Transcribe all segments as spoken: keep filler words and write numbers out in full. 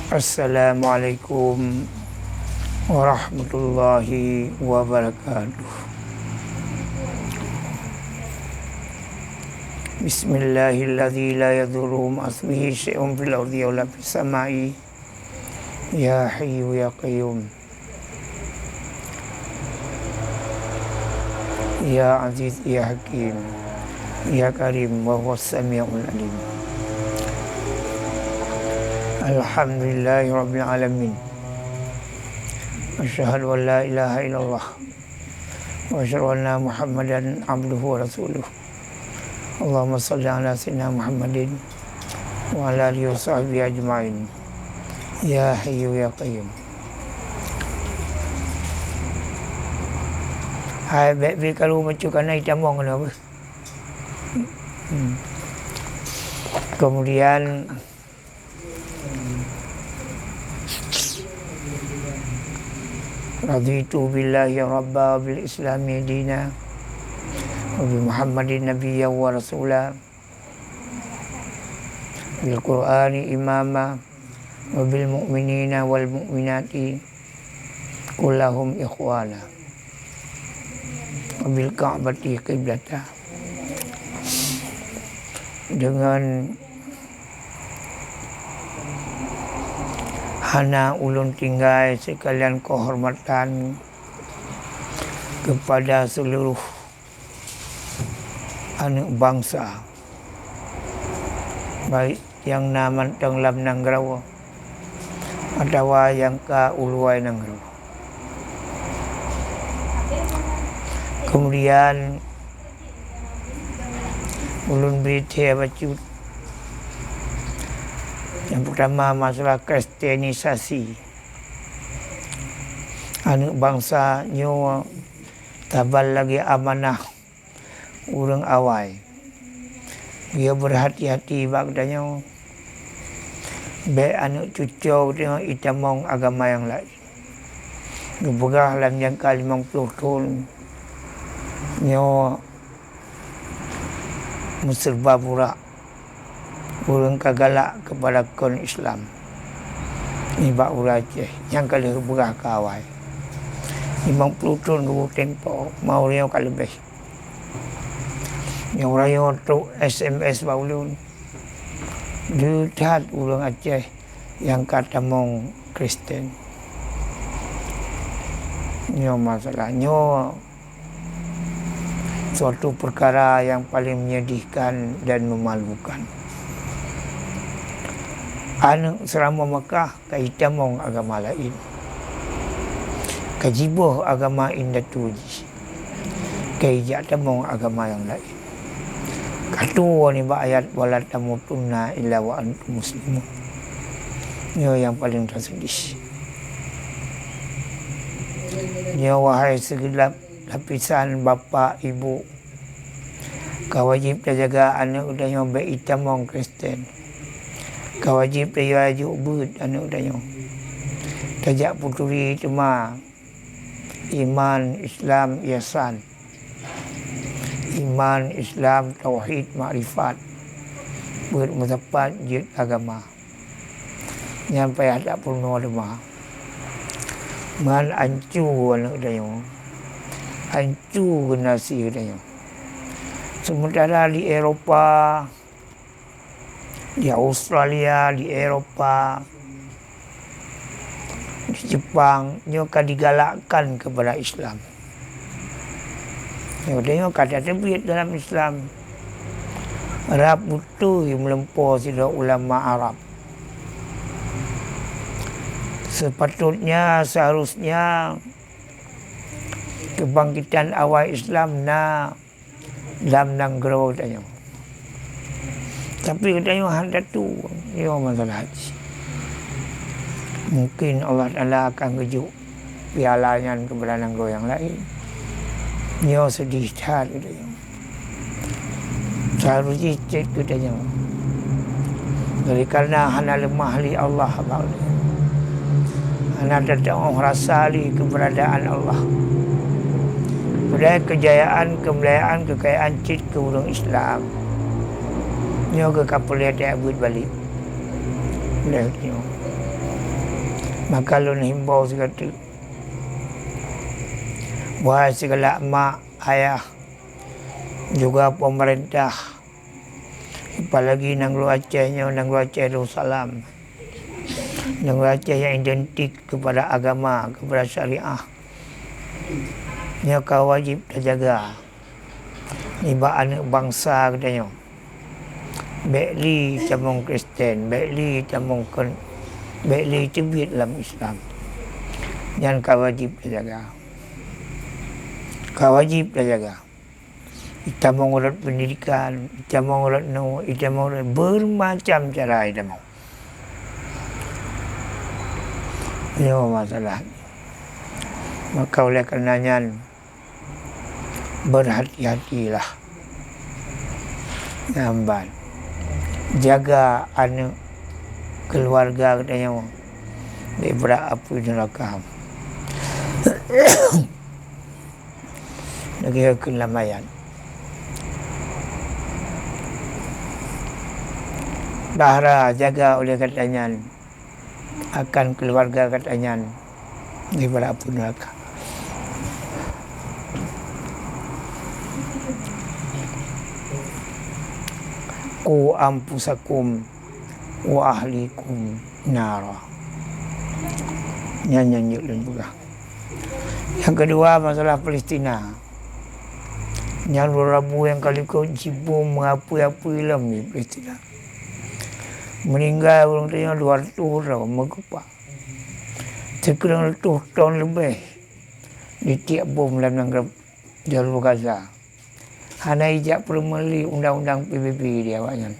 Assalamualaikum warahmatullahi wabarakatuh. Bismillahilladzi la yadurru ma'asmihi syai'un fil ardi wa la fis sama'i. Ya Hayyu ya Qayyum. Ya Aziz ya Hakim. Ya Karim wa huwas sami'ul alim. Alhamdulillahi rabbil alamin. Asyhadu an la ilaha illallah wa asyhadu anna Muhammadan abduhu wa rasuluh. Allahumma shalli ala sayyidina Muhammadin wa ala alihi wa sahbihi ajma'in. Ya Hayyu ya Qayyum. Hai, bèk pih kalu macu kana itamong keunoe beuh. Hmm. Kemudian, raditu billahi rabba wa bil islami dina wa bi Muhammadin nabiyya wa rasula, bil Qur'ani imama, wa bil mu'minina wal mu'minati kullahum ikhwana, wa bil Ka'bati qiblata. Dengan hana ulôn tinggai sekalian keuhormatan kepada seluruh aneuk bansa, baik nyang na mantong lam nanggroe atawa nyang ka u luwa nanggroe. Kemudian, ulôn bri thèe bacut. Nyang peurtama, masalah kristenisasi aneuk bansa nyoe saban lagèe amanah ureueng awai. Geubeurhati-hati bak geutanyoe, bèk aneuk cucoe geutanyoe itamong agama nyang laén. Geupeugah lam jangka limong ploh thon nyoe meuseureuba burak. Ureueng ka galak keupada kon Islam nibak ureueng Aceh nyang ka lheueh beurah keu awai. Limong ploh thon geuh tempo, ma ureueng nyoe ka leubeh. Nyang ureueng nyoe trok S M S bak ulôn. Deuh that ureueng Aceh nyang ka tamong Kristen. Nyoe masalah nyoe suatu peukara nyang paleng menyedihkan dan meumalukan. Aneuk seuramoe Makkah ka jitamong agama laén, ka jiboh agama indatu jih, ka jijak tamong agama nyang laén. Ka tuwoe nibak ayat, "Wala tamutunna illa wa antum muslimun." Nyoe nyang paleng taseudih. Nyoe wahai sigeulap lapisan bapak, ibu, ka wajéb tajaga aneuk geutanyoe bèk itamong Kristen. Ka wajéb tayue jok beuet aneuk geutanyoe. Tajak peuturi teuma iman, Islam, ihsan. Iman, Islam, tauhid, makrifat. Beuet meusapat jeuet agama. Nyan payah tapeurunoe teuma. Nyan ancu aneuk geutanyoe. Ancu generasi geutanyoe. Sementara di Eropa, di Australia, di Eropa, di Jepang, nyoe ka digalakkan keupada Islam. Nyoe, nyoe ka tateubiet dalam Islam. Rab beutôi meulumpoe sidroe ulama Arab. Sepatutnya, seharusnya, kebangkitan awai Islam na lam nanggroe geutanyoe. Tapi geutanyoe han tatu, nyoe masalah jih. Mungkin Allah Taala akan geujok piala nyan keupada nanggroe nyang laén. Nyoe seudih that geutanyoe. Seharusnya cit geutanyoe. Oleh karena hana leumah lé Allah bak ulèe. Hana teutu'oh rasa lé keubeuradaan Allah. Padahai keujayaan, keumuliaan, keukayaan cit keu ureueng Islam. Nyoe keuh ka peureulèe tabuet balek. Lheueh nyoe. Maka lôn himbau sigoe teuk, wahai sigalak mak, ayah, juga pemerintah, apalagi Nanggroe Aceh nyoe, Nanggroe Aceh Darussalam, Nanggroe Aceh nyang identik kepada agama, kepada syariah, nyoe ka wajéb tajaga nibak aneuëk bansa geutanyoe. Bék lé tamong Kristen, bék lé tamong kon-, bék lé teubiet lam Islam. Nyan ka wajéb tajaga. Ka wajéb tajaga. Itamong rot pendidikan, itamong rot nu, itamong rot bermacam cara itamong. Nyoe masalah. Maka oleh karena nyan, berhati-hatilah. Nyan ban. Jaga aneuëk keuluwarga geutanyoe dari brat apui neuraka. Lagée kheun lam ayat. Bahra jaga oleh gata nyan akan keuluwarga gata nyan daripada apui neuraka. Qu anfusakum wa ahlikum nara. Nyan nyang jeuet lôn peugah. Nyang keudua, masalah Palestina. Nyan uroe Rabu nyang ka likot jibom meuapui-apui lom di Palestina. Meuninggai ureuëng tanyoe dua reutôh droe meukeupah. Sikureueng reutôh thon leubeh jitiek bom lam nanggroe Jalur Gaza. Hana ijak peurumoh lé undang-undang P B B di awaknyan.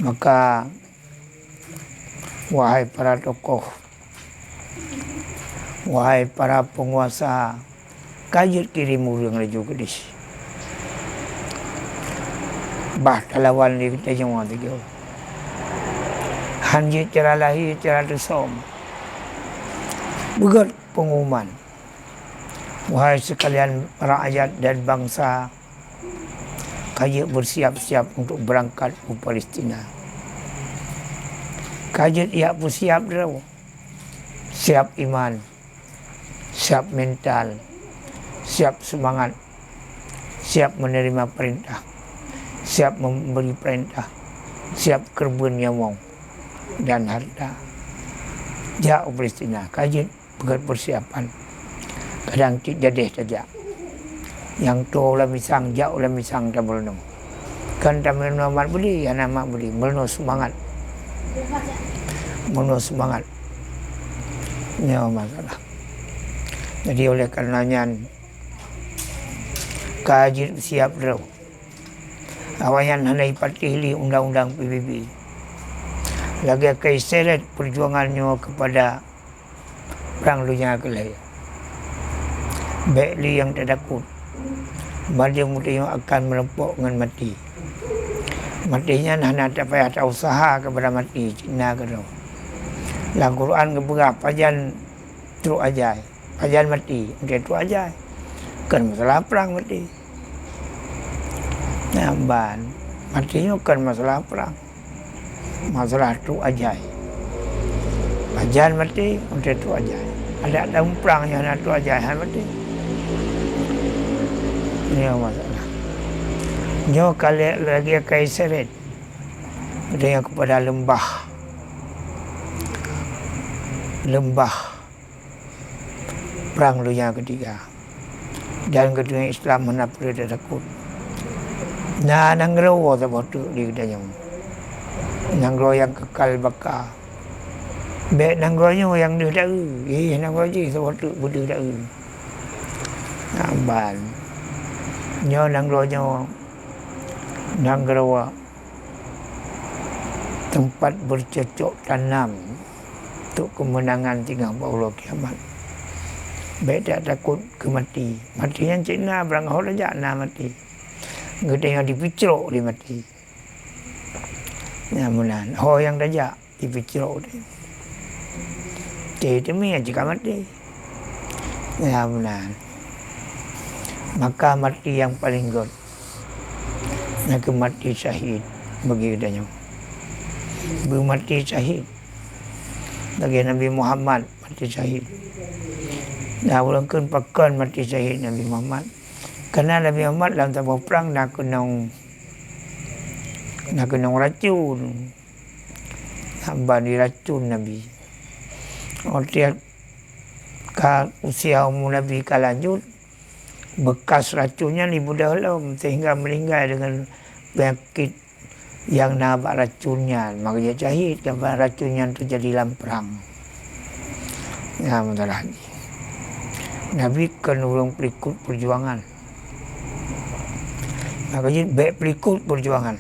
Maka, wahai para tokoh, wahai para peunguasa, ka jeuet kirém ureuëng laju keudeh. Bah talawan lé geutanyoe sigoe. Han jeuet cara lahé, cara teusöm. Beugöt peungumuman. Wahai sekalian rakyat dan bangsa, ka jeuet bersiap-siap untuk berangkat u Palestina. Ka jeuet jak peusiap droe. Siap iman, siap mental, siap seumangat, siap menerima perintah, siap memberi perintah, siap keureubeuen nyawöng dan harta. Jak u Palestina, ka jeuet beugöt peusiapan. Kadang cit jadeh tajak. Nyang toe u lam misang, jak u lam misang tameurunoe. Kan tameurunoe mat beudé, hana mat beudé, meurunoe seumangat. Meurunoe seumangat. Nyoe masalah. Jadi, oleh karena nyan, ka jeuet siap droe. Awaknyan hana jipatéh lé undang-undang P B B. Lagèe ka jiseret peujuangan nyoe keupada Prang Donya Keulhèe. Bèk lé nyang tatakot, bandum geutanyoe akan meurumpok ngon maté. Maté nyan hana tapayah ta-useuha keupada maté, cit na keudroe. Lam Quran geupeugah pajan trok ajai, pajan maté, watèe trok ajai. Kon masalah prang maté. Nyan ban, maté nyoe kon masalah prang. Masalah trok ajai. Pajan maté, watèe trok ajai. Adak daun prang nyang hana trok ajai, han maté. Nyoe masalah. Nyoe ka lheueh lagèe ka jiseret. Geutanyoe keupada leumbah. Leumbah. Prang Donya Keutiga. Dan geutanyoe Islam hana peureulee tatakot. Na nanggroe saboh teuk di geutanyoe. Nanggroe nyang keukal baka. Bèk nanggroe nyoe nyang deuh daeu. Eh, nanggroe jih saboh teuk beudeuh daeu. Nyan ban. Nyoe nanggroe nyoe. Nanggroe teumpat beucocok tanam untuk keumeunangan singoh bak uroe kiamat. Bèk tatakot keu maté. Maté nyan cit na, barangkaho tajak na maté. Geutanyoe jipeucrok lé maté. Nyan meunan. Ho nyang tajak jipeucrok lé. Teuh teumé cit ka maté. Nyan meunan. Maka maté nyang paleng göt. Nyang keu maté syahid bagi geutanyoe. Beumaté syahid. Lagèe Nabi Muhammad maté syahid. Nah, ulôn kheun pakon maté syahid Nabi Muhammad. Karena Nabi Muhammad lam saboh prang na keunong, na keunong racun. Hamba diracun Nabi. Óh tiep ka usia umu Nabi ka lanjut, beukas racun nyan jibeudôh lom sehingga meuninggai deungon peunyakét nyang na bak racun nyan. Maka jeuet syahid, karena racun nyan teujadi lam prang. Nyan masalah jih. Nabi kon ureuëng peulikot peujuangan. Maka jeuet bèk peulikot peujuangan.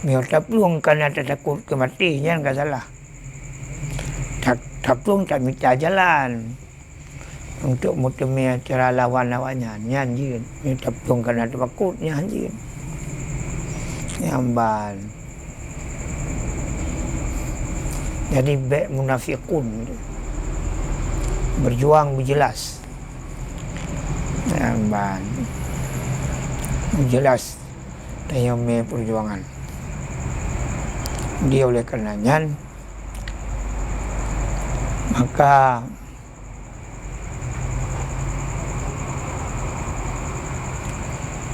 Meunyoe taplueng karena tatakot keu maté, nyan ka salah. Ta-, taplueng tamita jalan untuk meuteumèe cara lawan awaknyan. Nyan jeuet. Meunyoe taplueng karena tapakot, nyan jeuet. Nyan ban. Jadi, bèk munafikun. Berjuang beujeulaih. Nyan ban. Beujeulaih. Tanyoe mé peujuangan. Di oleh karena nyan, maka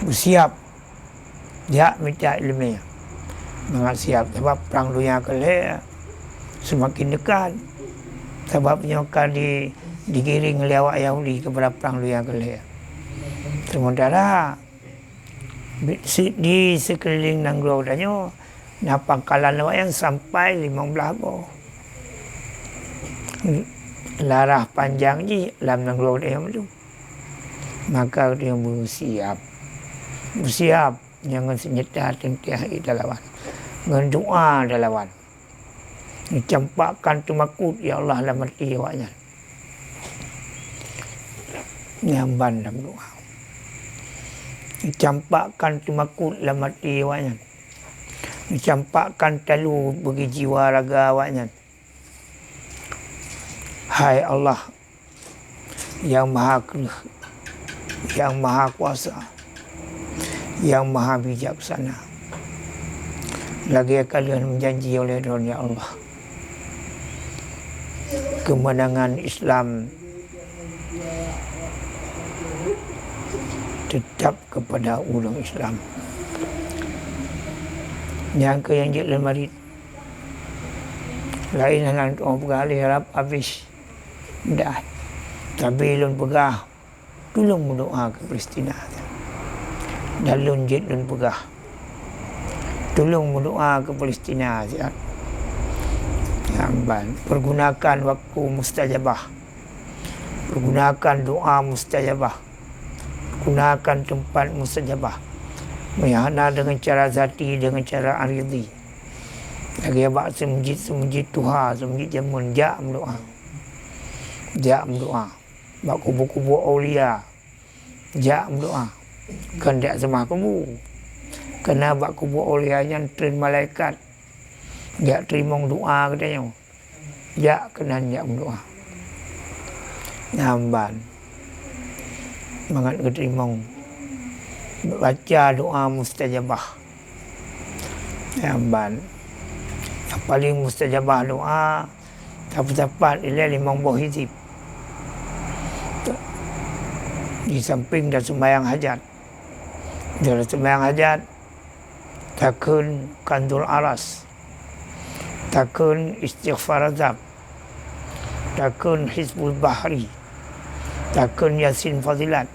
beusiap jak mita iéleumé mangat siap, sabab prang donya keu lhèe seumaken dekat. Sabab nyoe ka di, digiring lé awak Yahudi keupada prang donya keu lhèe. Sementara Di, si-, di sikeulileng nanggroe geutanyoe na pangkalan awaknyan sampai limong blaih boh. Larah panjang jih lam nanggroe geutanyoe tu. Maka geutanyoe beusiap. Beusiap nyan ngon seunjata teuntèe ék talawan. Ngon doa talawan. Neucampakkan teumakot, ya Allah, lam até awaknyan. Nyan ban lam doa. Neucampakkan teumakot lam até awaknyan. Neucampakkan talu bagi jiwa raga awaknyan. Hai Allah, Nyang Maha Kreueh, Nyang Maha Kuasa, Nyang Maha Bijaksana. Lagèe ka lheueh meujanji oleh Droeneuh, ya Allah, keumeunangan Islam teutap keupada ureueng Islam. Nyan keuh nyang jeuet lé marit. Laén hana lôn tu'oh peugah lé, rab habéh. Dah. Tapi lôn peugah, tulông meudoa keu Palestina. Dan lôn jeuet lôn peugah, tulông meudoa keu Palestina siat. Nyan ban, pergunakan waktu mustajabah. Pergunakan doa mustajabah. Pergunakan teumpat mustajabah. Meunyo hana deungon cara zati, deungon cara aridhi. Lagèe bak seumeujid-seumeujid tuha, seumeujid jameun, jak meudoa. Jak meudoa. Bak kubu-kubu aulia, jak meudoa. Kon jak seumah kubu. Karena bak kubu aulia nyan treun malaikat jak teurimong doa geutanyoe. Jak keunan jak meudoa. Nyan ban. Mangat geuteurimong. Baca doa mustajabah. Nyan ban. Nyang paleng mustajabah doa, sapat-sapat ilèe limong boh hizib. Di samping taseumayang hajat. Di samping taseumayang hajat, takheun Kanzul Aras, takheun Istighfar Azab, takheun Hizbul Bahri, takheun Yasin Fadilat,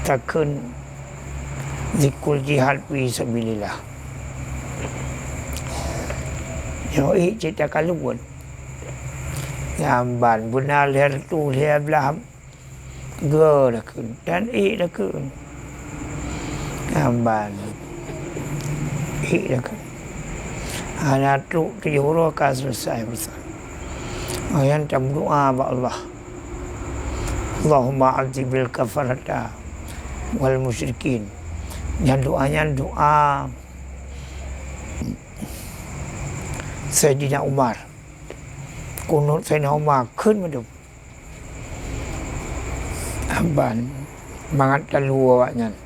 takheun Zikrul Jihad fi Sabilillah. Nyoe ék cit takalon. Nyan ban beuna lhèe reutôh lhèe blaih Go lakheun, dan ék lakheun. Nyan ban. Ék lakheun. Hana trok tujoh uroe ka selesai urusan. Nyan tameudoa bak Allah. Allahumma azibil kafarata wal musyrikin. Nyan doa nyan doa Saidina Umar. Kunut Saidina Umar kheun meudum. Ban mangat talu awaknyan.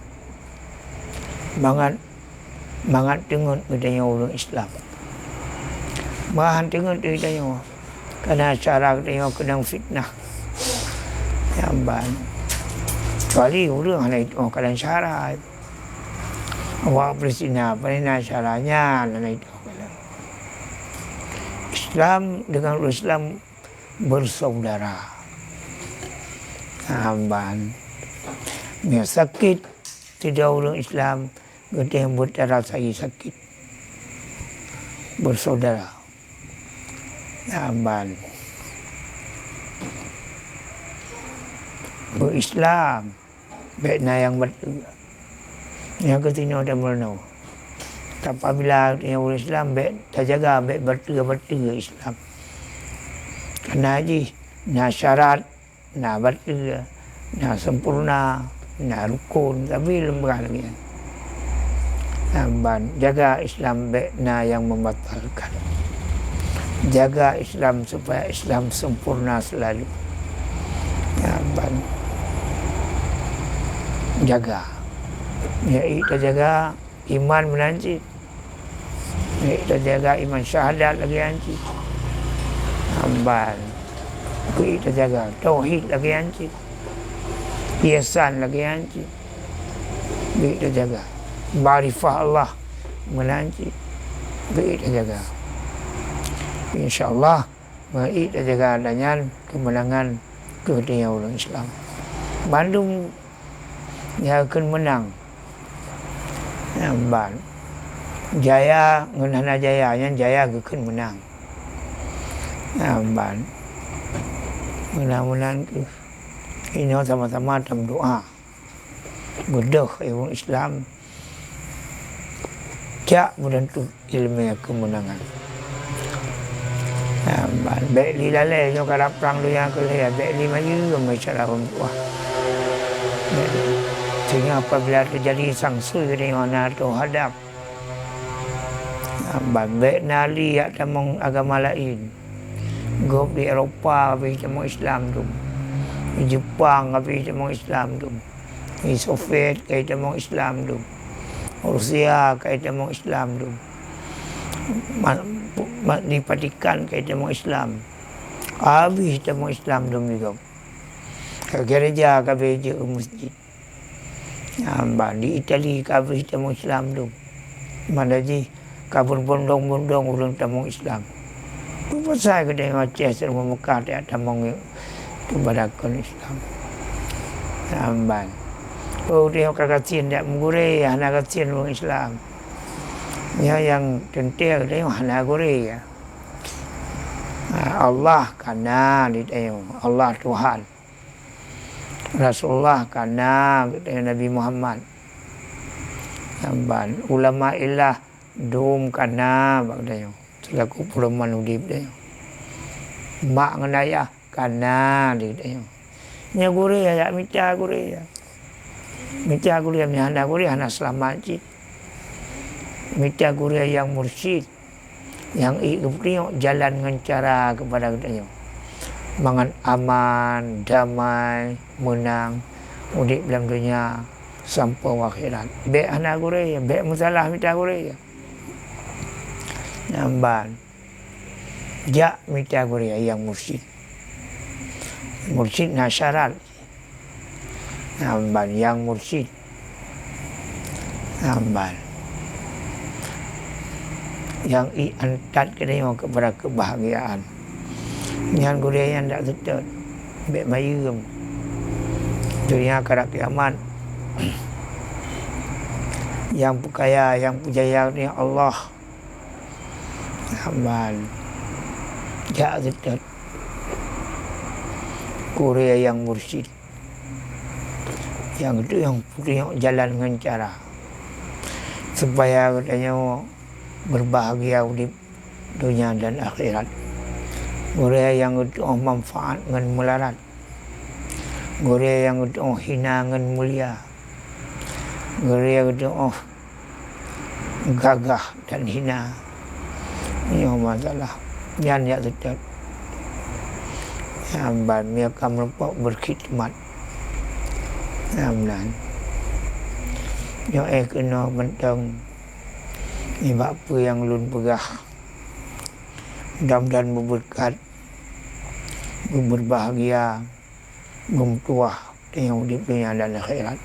Mangat, mangat teungeut geutanyoe ureueng Islam. Mangat teungeut geutanyoe. Kana syara geutanyoe keunong fitnah. Nyan ban. Kecuali ureuëng hana jitu'oh keadaan syara. Awak Palestina, Palestina syara nyan hana jitu'oh keadaan. Islam dengan ureuëng Islam bersaudara. Nyan ban. Meunyoe sakét sidroe ureuëng Islam, geutanyoe beutarasai sakét. Bersaudara. Nyan ban. Beu-Islam, bék na nyang bateue. Nyang keutinoe dan meurunoe. Apabila ureuëng Islam, bék tajaga, bék bateue-bateue Islam. Karena jih na syarat, na bateue, na sempurna, na rukun, tapi leumbah lagée nyan. Nyan ban, jaga Islam bék na nyang membatalkan. Jaga Islam supaya Islam sempurna selalu. Nyan ban. Jaga. Ya, tajaga iman meunan cit. Bék tajaga iman syahadat lagée nyan cit. Nyan ban. Bék tajaga tauhid lagée nyan cit. Ihsan lagée nyan cit. Bék tajaga. Makrifah Allah meunan cit. Bék tajaga. Insya Allah, meunyoe tajaga dan nyan keumeunangan keu ureuëng Islam. Bandum nyang kheun meunang. Nyan ban. Jaya ngon hana jaya, nyan jaya geukheun meunang. Nyan ban. Meunan-meunan kheueh. Inoe sama-sama tameudoá. Beudôh ureuëng Islam. Jak meunan tu iéleumé keumeunangan. Nyan ban, bék lé lalée nyoe karab prang donya keu lhée, bék lé mayeue meusyara ureuëng tuha. Bék lé. Sehingga apabila teujadi sanksi deungon na teuhadab, nyan ban, bék na lé jak tamong agama laén. Gob di Eropa habéh tamong Islam dum. Di Jepang habéh tamong Islam dum. Di Soviet ka jitamong Islam dum. Rusia ka jitamong Islam dum. Ma-, ma-, di Vatikan ka jitamong Islam. Habéh tamong Islam dum di gob. Ka gereja ka habéh jeuet u meuseujid. Nyan ban di Itali ka habéh tamong Islam dum. Mana jih ka beubondong-bondong ureuëng tamong Islam. Peue pasai geutanyoe Aceh, Seuramoe Mekah tajak tamong keupada kon Islam? Nyan ban. Oh, tanyoe ka gasien jak meugurée, hana gasien ureuëng Islam. Nyoe nyang teuntée geutanyoe hana gurée. Ha, Allah ka na di tanyoe, Allah Tuhan. Rasulullah ka na, geutanyoe Nabi Muhammad. Nyan ban, ulama illah dum ka na bak geutanyoe, seulaku peureuman udeb tanyoe. Mak ngon ayah ka na di geutanyoe. Nyoe gurée jak mita gurée. Mita gurée, meunyoe hana gurée, hana seulamat cit. Mita gurée nyang mursyid. Nyang ék geupeutunyok jalan ngon cara keupada geutanyoe. Mangat aman, damai, meunang, udeb lam donya sampoe u akhirat. Bék hana gurée, bék meusalah mita gurée. Nyan ban. Jak mita gurée nyang mursyid. Mursyid na syarat. Nyan ban nyang mursyid. Nyan ban. Nyang ék antat geutanyoe keupada keubahagiaan. Nyan gurée nyan dak seutôt. Bék mayeuem. Donya karab kiamat. Nyang peukaya, nyang peujaya nyan Allah. Nyan ban. Jak seutôt. Gurée nyang mursyid. Nyang geutanyoe peutunyok jalan ngon cara. Supaya geutanyoe beubahgia udeb donya dan akhirat. Gurée nyang geutanyoe manfaat ngon meularat. Gurée nyang geutanyoe hina ngon mulia. Gurée nyang geutanyoe gagah dan hina. Nyoe masalah. Nyan jak seutôt. Nyan ban meunyoe ka meurumpok beukhidmat. Nyan meunan. Nyoe éh keunoe mantong nibak peue nyang lôn peugah. Mudah-mudahan meubeureukat beubahgia, beumeutuwah tanyoe udeb donya dan akhirat.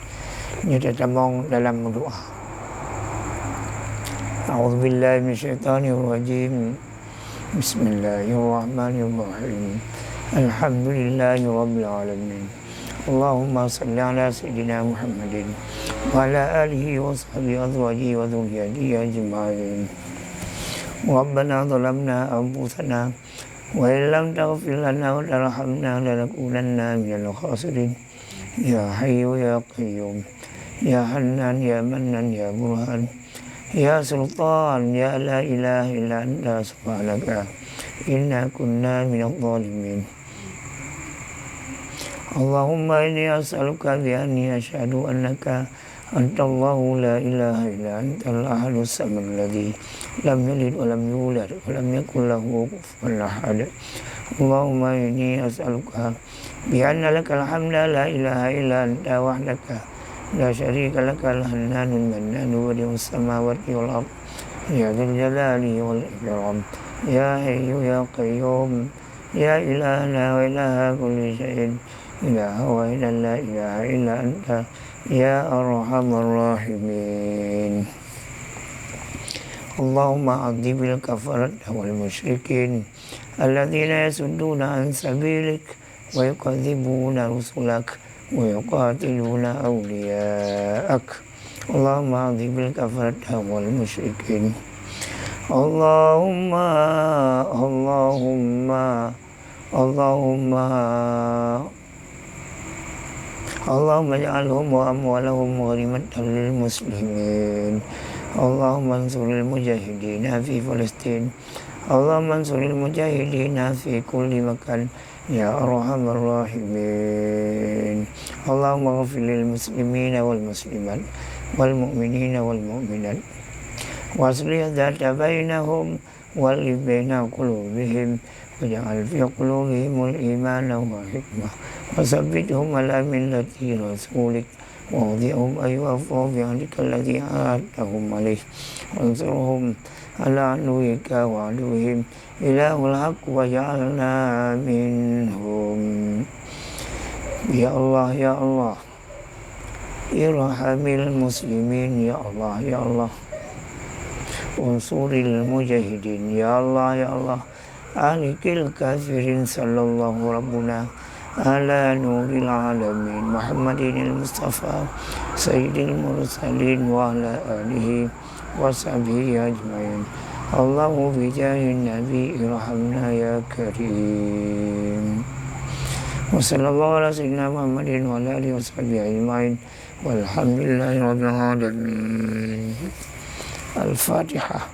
Nyoe tatamong dalam meudoa. A'udzubillahi minasyaitonirrajim. Bismillahirrahmanirrahim. Alhamdulillahirabbil alamin. Allahumma shalli ala sayyidina Muhammadin wa ala alihi wa sahbihi azwajihi wa dzurriyyatihi ajma'in. Rabbana zalamna anfusana wa illam taghfir lana wa tarhamna lanakunanna minal khasirin. Ya Hayyu ya Qayyum, ya Hannan ya Mannan ya Burhan, ya Sultan ya la ilaha illa anta subhanaka inna kunna minadh dhalimin. Allahumma inni as'aluka bi anni asyhadu annaka antallahu la ilaha illa antal ahadus samad alladzi lam yalid wa lam yulad wa lam yakul lahu kufuwan ahad. Allahumma inni as'aluka bi anna lakal hamda la ilaha illa anta wahdaka la syarika lakal hannanul mannanu badi'us samawati wal ard ya dzal jalali wal ikram ya hayyu ya qayyum ya ilahana wa ilaha kulli syai'in ilaha wahidan la ilaha illa anta ya arhamar rahimin. Allahumma 'adzibil kafarata wal musyrikin alladzina yasudduna an sabilik wa yukadzibuna rusulak wa yuqatiluna awliyaak. Allahumma 'adzibil kafarata wal musyrikin. Allahumma, Allahumma, Allahumma, Allahumma ij'alhum wa amwalahum ghanimatan lil muslimin. Allahumma ansuril mujahidina fi Palestin. Allahumma ansuril mujahidina fi kulli makan. Ya arhamar rahimin. Allahumma ghfir lil muslimina wal muslimat wal mu'minina wal mu'minat. Wa aslih dzata bainahum wa allif baina qulubihim waj'al fi qulubihimul imana wal hikmah wa tsabbithum ala millati rasulik wa awzi'hum an yuwaffahum fi ahdika alladzi 'ahadtahum alaih wansurhum ala aduwwika wa aduwwihim ilahul haq waj'alna minhum. Ya Allah, ya Allah, irhamil muslimin, ya Allah, ya Allah. Unsuril mujahidin, ya Allah, ya Allah. Ahlikil kafirin. Sallallahu rabbuna ala nuril alamin Muhammadinil Mustafa sayyidil mursalin wa ala alihi wa sahbihi ajmain. Allahu bi jahin nabi irhamna ya karim. Wa sallallahu ala sayyidina Muhammadin wa ala alihi wa sahbihi ajmain. Walhamdulillahi rabbil alamin. Al-Fatihah.